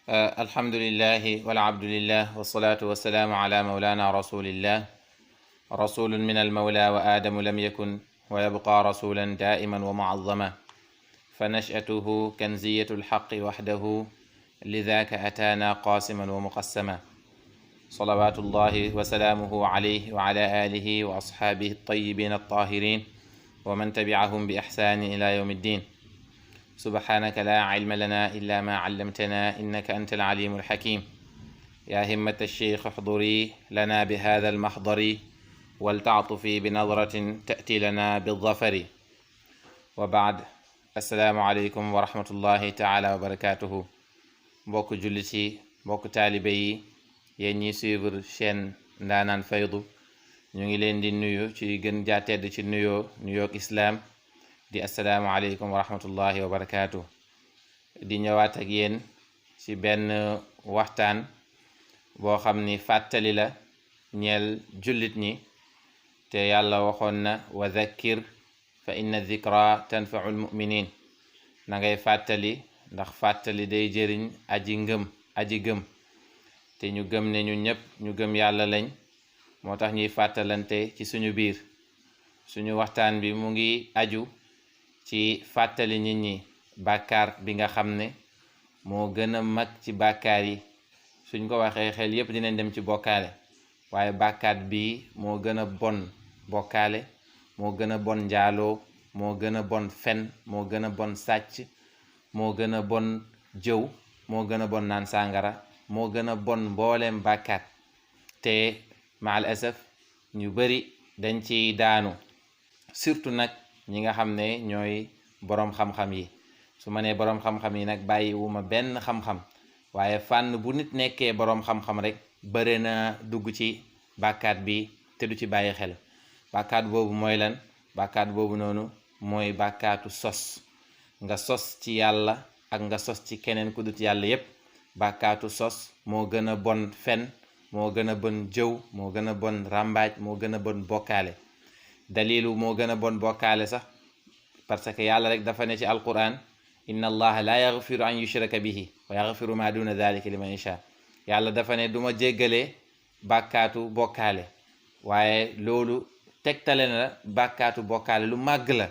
الحمد لله والعبد لله والصلاة والسلام على مولانا رسول الله رسول من المولى وآدم لم يكن ويبقى رسولا دائما ومعظما فنشأته كنزية الحق وحده لذاك أتانا قاسما ومقسما صلوات الله وسلامه عليه وعلى آله وأصحابه الطيبين الطاهرين ومن تبعهم بإحسان إلى يوم الدين سبحانك لا علم لنا إلا ما علمتنا إنك أنت العليم الحكيم يا همة الشيخ احضري لنا بهذا المحضر ولتعطفي بنظرة تأتي لنا بالظفر وبعد السلام عليكم ورحمة الله تعالى وبركاته mbokk jullit yi mbokk taalibe yi yéen ñi suivre chaîne Ndaanaan Faydu ñu ngi leen di nuyu ci gën jaa tedd ci nuyoog islaam di assalaamu aleykum wa rahmatullahi wa barakaatu di ñëwaat ak yéen ci benn waxtaan boo xam ni fàttali la ñeel jullit ñi te yàlla waxoon na wa dhakkir fa inna dhikra tanfa'u almuminin na ngay fàttali ndax fàttali day jëriñ aji gëm te ñu gëm ne ñu ñëpp ñu gëm yàlla lañ moo tax ñuy fàttalante ci suñu biir suñu waxtaan bi mu ngi aju ci fàttali nit ñi bàkkaar bi nga xam ne moo gën a mag ci bàkkaar yi suñ ko waxee xel yépp dinañ dem ci bokkaale waaye bàkkaar bi moo gën a bon bokkaale moo gën a bon njaaloo moo gën a bon fen moo gën a bon sàcc moo gën a bon jëw moo gën a bon naan sàngara moo gën a bon mbooleem bàkkaat te maal asaf ñu bari dañ ci daanu surtout nag ñi nga xam ne ñooy boroom xam-xam yi su ma nee boroom xam-xam yi nag bàyyiwuma benn xam-xam waaye fànn bu nit nekkee boroom xam-xam rek bëri na dugg ci bàkkaat bi te du ci bàyyi xel bàkkaat boobu mooy lan bàkkaat boobu noonu mooy bàkkaatu sos nga sos ci yàlla ak nga sos ci keneen ku dut yàlla yépp bàkkaatu sos moo gën a bon fen moo gën a bon jëw moo gën a bon ràmbaaj moo gën a bon bokkaale dalilu moo gën a bon bokkaale sax parce que yàlla rek dafa ne ci alquran inna allaha la yaghfiru an yushraka bihi wa yaghfiru ma duna dhalika liman yasha yàlla dafa ne duma jéggalee bàkkaatu bokkaale waaye loolu tegtale na la bàkkaatu bokkaale lu màgg la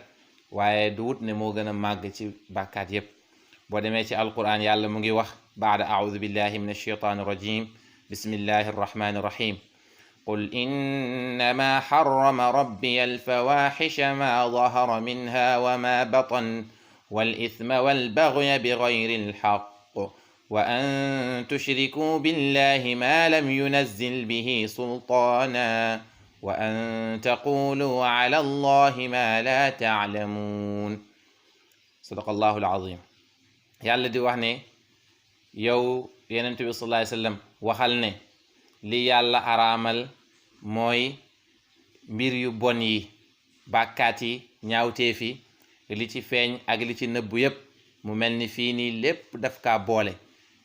waaye du wut ne moo gën a màgg ci bàkkaat yépp boo demee ci alquran yàlla mu ngi wax baada a'udhu billahi min ash-shaytani rajim bismillahi arrahmani irrahim qul innama harrama rabbiya alfawahisha ma dahara minha wa ma batan wal ithma wal baghya bighayri alhaq wa an tushriku billahi ma lam yunazzil bihi sultana wa an taqulu ala allahi ma la ta'lamun sadaqa allahu alazim yàlla di wax ne yow yenent bi sallallahu alayhi wa sallam waxal ne li yàlla araamal mooy mbir yu bon yi bàkkaat yi ñaawteef yi li ci feeñ ak li ci nëbbu yépp mu mel ni fii nii lépp daf kaa boole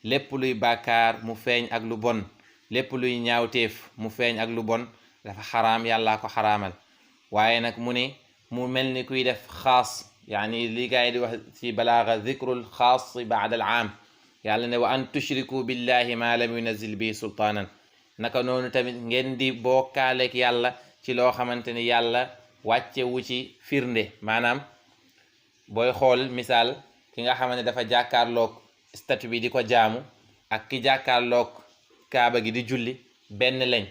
lépp luy bàkkaar mu feeñ ak lu bon lépp luy ñaawteef mu feeñ ak lu bon dafa xaraam yàllaa ko xaraamal waaye nag mu ne mu mel ni kuy def xaas yaani li gaay di wax ci balaaga zikrul xaas baada al aam yàlla ne wa an tushriku billahi ma lam yunazil bi sultaanan naka noonu tamit ngeen di bokkaaleek yàlla ci loo xamante ni yàlla wàcce wu ci firnde maanaam booy xool misaal ki nga xamante ne dafa jàkkaarloog statue bi di ko jaamu ak ki jàkkaarloog kaaba gi di julli benn lañ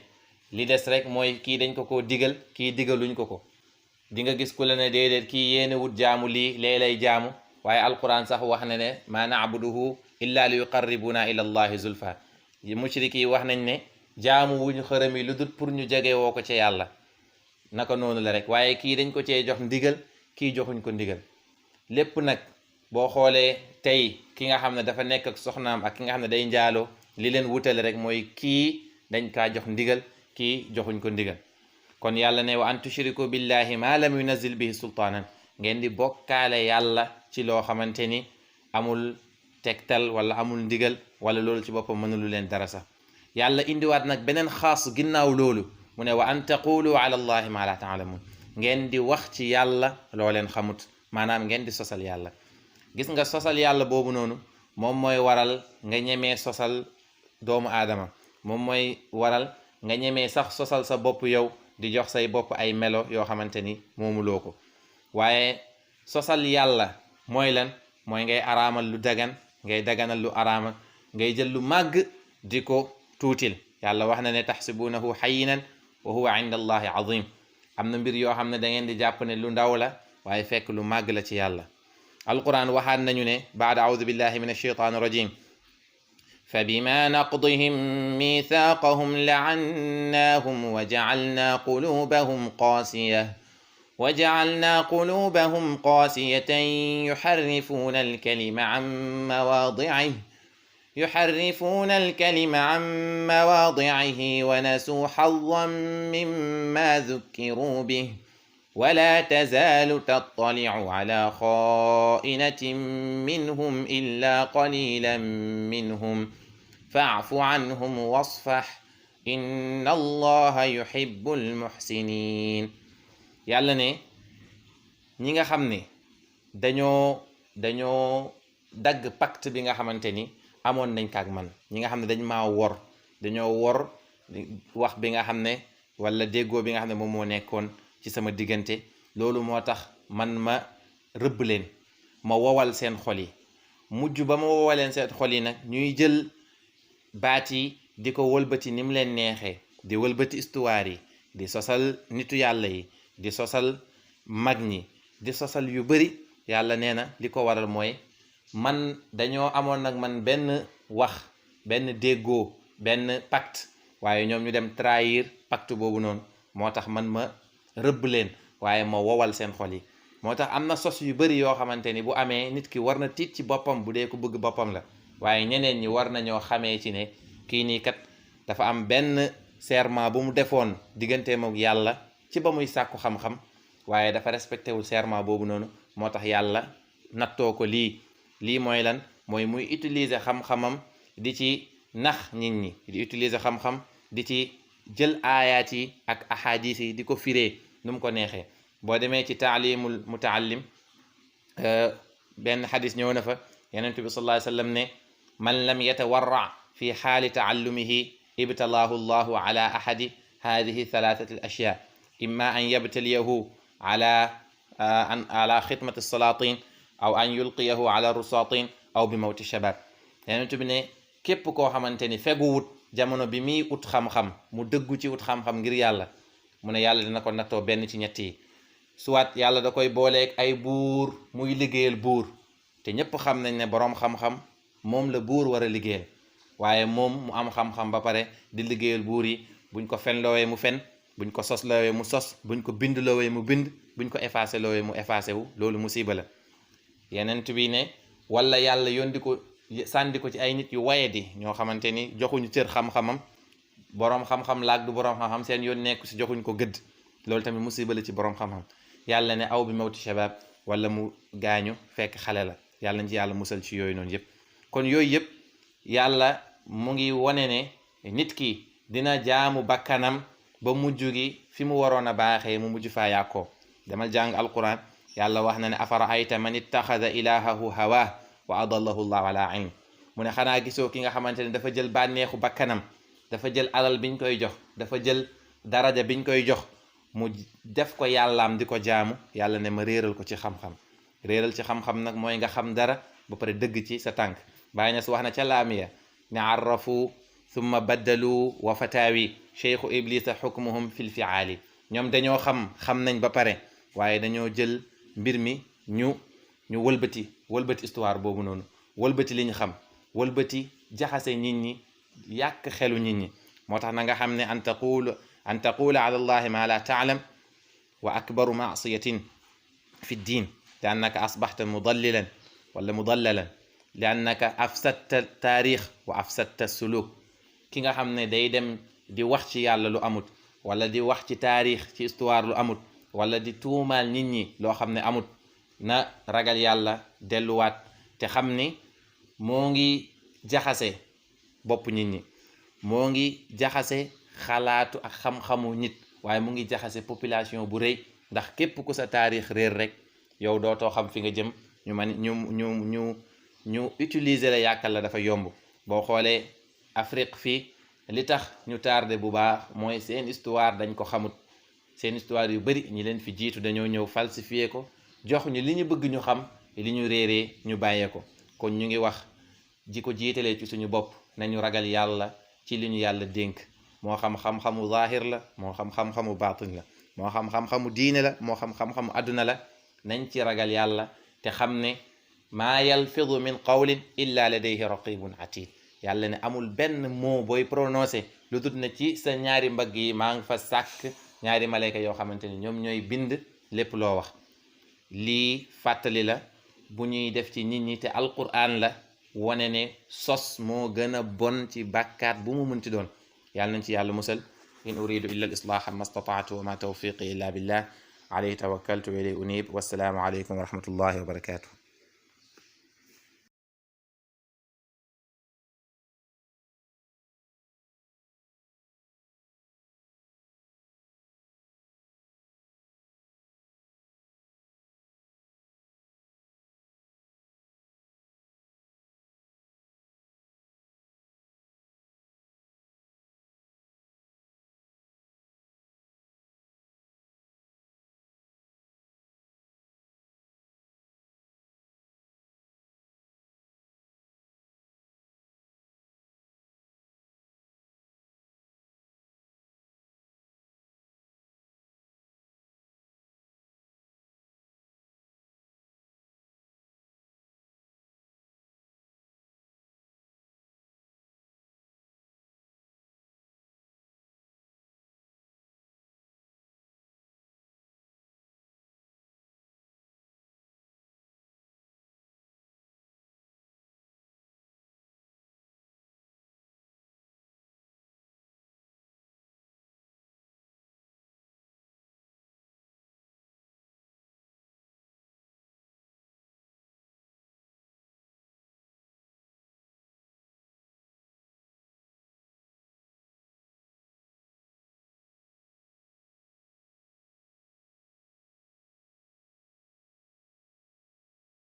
li des rek mooy kii dañ ko digal kii digaluñ ko di nga gis ku la ne déedéet kii yéene wut jaamu lii lee lay jaamu waaye alquran sax wax na ne ma na'buduhu illa li yuqarribuna ila allahi zulfa mushrik yi wax nañ ne jaamu wuñu xërëm yi lu dut pour ñu jege woo ko ci yàlla naka noonu la rek waaye kii dañ ko cee jox ndigal kii joxuñ ko ndigal lépp nag boo xoolee tey ki nga xam ne dafa nekk ak soxnaam ak ki nga xam ne day njaaloo li leen wutale rek mooy kii dañ kaa jox ndigal kii joxuñ ko ndigal kon yàlla ne wa an tushriku billahi ma lam yunazil bihi sultaanan ngeen di bokkaale yàlla ci loo xamante ni amul tegtal wala amul ndigal wala loolu ci boppam mënulu leen dara sax yàlla indiwaat nag beneen xaas ginnaaw loolu mu ne wa an taqulu ala allahi ma la taalamun ngeen di wax ci yàlla loo leen xamut maanaam ngeen di sosal yàlla gis nga sosal yàlla boobu noonu moom mooy waral nga ñemee sosal doomu aadama moom mooy waral nga ñemee sax sosal sa bopp yow di jox say bopp ay melo yoo xamante ni moomuloo ko waaye sosal yàlla mooy lan mooy ngay araamal lu dagan ngay daganal lu araama ngay jël lu màgg di ko tuutil yàlla wax na ne taxsibunahu hayyinan wa huwa inda allahi azim am na mbir yoo xam ne da ngeen di jàpp ne lu ndaw la waaye fekk lu màgg la ci yàlla alquran waxaat nañu ne baada audu billahi min alsheitan rajim فبما نقضهم ميثاقهم لعناهم وجعلنا قلوبهم قاسية يحرفون الكلم عن مواضعه ونسوا حظا مما ذكروا به ولا تزال تطلع على خائنة منهم إلا قليلا منهم فاعف عنهم واصفح إن الله يحب المحسنين yàlla ne ñi nga xam ne dañoo dagg pacte bi nga xamante ni amoon nañ ko ak man ñi nga xam ne dañ maa wor dañoo wor wax bi nga xam ne wala déggoo bi nga xam ne moom moo nekkoon ci sama diggante loolu moo tax man ma rëbb leen ma wowal seen xol yi mujj ba ma wowaleen seen xol yi nag ñuy jël baat yi di ko wëlbati ni mu leen neexee di wëlbati histoire yi di sosal nitu yàlla yi di sosal mag ñi di sosal yu bari yàlla nee na li ko waral mooy man dañoo amoon nag man benn wax benn déggoo benn pacte waaye ñoom ñu dem trahir pacte boobu noonu moo tax man ma rëbb leen waaye ma wowal seen xol yi moo tax am na sos yu bari yoo xamante ni bu amee nit ki war na tiit ci boppam bu dee ko bëgg boppam la waaye ñeneen ñi war nañoo xamee ci ne kii nii kat dafa am benn serment bu mu defoon digganteem ak yàlla ci ba muy sàkku xam-xam waaye dafa respecté wul serment boobu noonu moo tax yàlla nattoo ko lii mooy lan mooy muy utiliser xam-xamam di ci nax nit ñi di utiliser xam-xam di ci jël aayaat yi ak ahadis yi di ko firee nu mu ko neexee boo demee ci taalimul mutaallim benn xadis ñëw na fa yonent bi sallallahu alayhi wa sallam ne man lam yatawarra fi xaali taallumihi ibtalaahu llahu ala ahadi hadihi thalathati al ashya imma an yabtaliyahu ala xidmati salatin aw an yulqiyahu ala rusatin aw bi mawti shabab yonent bi ne képp koo xamante ni feguwut jamono bi muy ut xam-xam mu dëggu ci ut xam-xam ngir yàlla mu ne yàlla dina ko nattoo benn ci ñett yi soit yàlla da koy booleeg ay buur muy liggéeyal buur te ñépp xam nañ ne boroom xam-xam moom la buur war a liggéeyal waaye moom mu am xam-xam ba pare di liggéeyal buur yi buñ ko fen loowee mu fen buñ ko sos loowee mu sos buñ ko bind loowee mu bind buñ ko effacé loowee mu effacé wu loolu musiba la yeneen bi ne wala yàlla yondi ko sàndi ko ci ay nit yu wayedi ñoo xamante ni joxuñu cër xam-xamam boroom xam-xam laag du boroom xam-xam seen yoon nekku si joxuñ ko gëdd loolu tamit musiba la ci boroom xam-xam yàlla ne aw bi mawti shabab wala mu gaañu fekk xale la yàlla nañ ci yàlla musal ci yooyu noonu yëpp kon yooyu yëpp yàlla mu ngi wone ne nit ki dina jaamu bakkanam ba mujj gi fi mu waroon a baaxee mu mujj faa yàqoo demal jàng alquran yàlla wax na ne afara ayta man ittaxada ilahahu hawa wa adallahu llahu ala ilm mu ne xanaa gisoo ki nga xamante ne dafa jël bànneexu bakkanam dafa jël alal biñ koy jox dafa jël daraja biñ koy jox mu def ko yàllaam di ko jaamu yàlla ne ma réeral ko ci xam-xam réeral ci xam-xam nag mooy nga xam dara ba pare dëgg ci sa tànk bàyyi na su wax na ca laamiya ne arrafu thumma baddalu wa fataawi cheikhu iblisa xukmuhum fil fiaali ñoom dañoo xam nañ ba pare waaye dañoo jël mbir mi ñu wëlbati histoire boobu noonu wëlbati li ñu xam wëlbati jaxase nit ñi yàq xelu nit ñi moo tax na nga xam ne an taqula ala allahi ma la taalam wa akbaru maasiyatin fi ddin li annaka asbaxta mudallilan wala mudallalan li annaka afsadta taarix wa afsadta suluk ki nga xam ne day dem di wax ci yàlla lu amut wala di wax ci taarix ci histoire lu amut wala di tuumaal nit ñi loo xam ne amut na ragal yàlla delluwaat te xam ni moo ngi jaxase bopp nit ñi moo ngi jaxase xalaatu ak xam-xamu nit waaye mu ngi jaxase population bu rëy ndax képp ku sa taarix réer rek yow dootoo xam fi nga jëm ñu ñu utiliser la yàkkal la dafa yomb. boo xoolee Afrique fii li tax ñu tardé bu baax mooy seen histoire dañ ko xamut. seen histoire yu bari ñi leen fi jiitu dañoo ñëw falsifié ko jox ñu li ñu bëgg ñu xam, li ñu réeree ñu bàyyee ko. kon ñu ngi wax ji ko jiitalee ci suñu bopp nañu ragal yàlla ci li ñu yàlla dénk, moo xam xam-xamu zahir la, moo xam xam-xamu baatin la, moo xam xam-xamu diine la, moo xam xam-xamu àdduna la. nañ ci ragal yàlla te xam ne maa yalfidu min qawlin illa ladayhi raqibun atid. yàlla ne amul benn mot booy prononcé lu dut na ci sa ñaari mbagg yi maa ngi fa sàkk ñaari malayka yoo xamante ni ñoom ñooy bind lépp loo wax. lii fàttali la bu ñuy def ci nit ñi, te alquran la wane ne sos moo gën a bon ci bàkkaat bu mu mënti doon. yàlla nañ ci yàlla musal. in uridu illa al islaha ma stataatu wa ma tawfiqi illa billah alayhi tawakkaltu wa ilayhi unib. wassalaamu alaykum wa rahmatullahi wa barakatuh.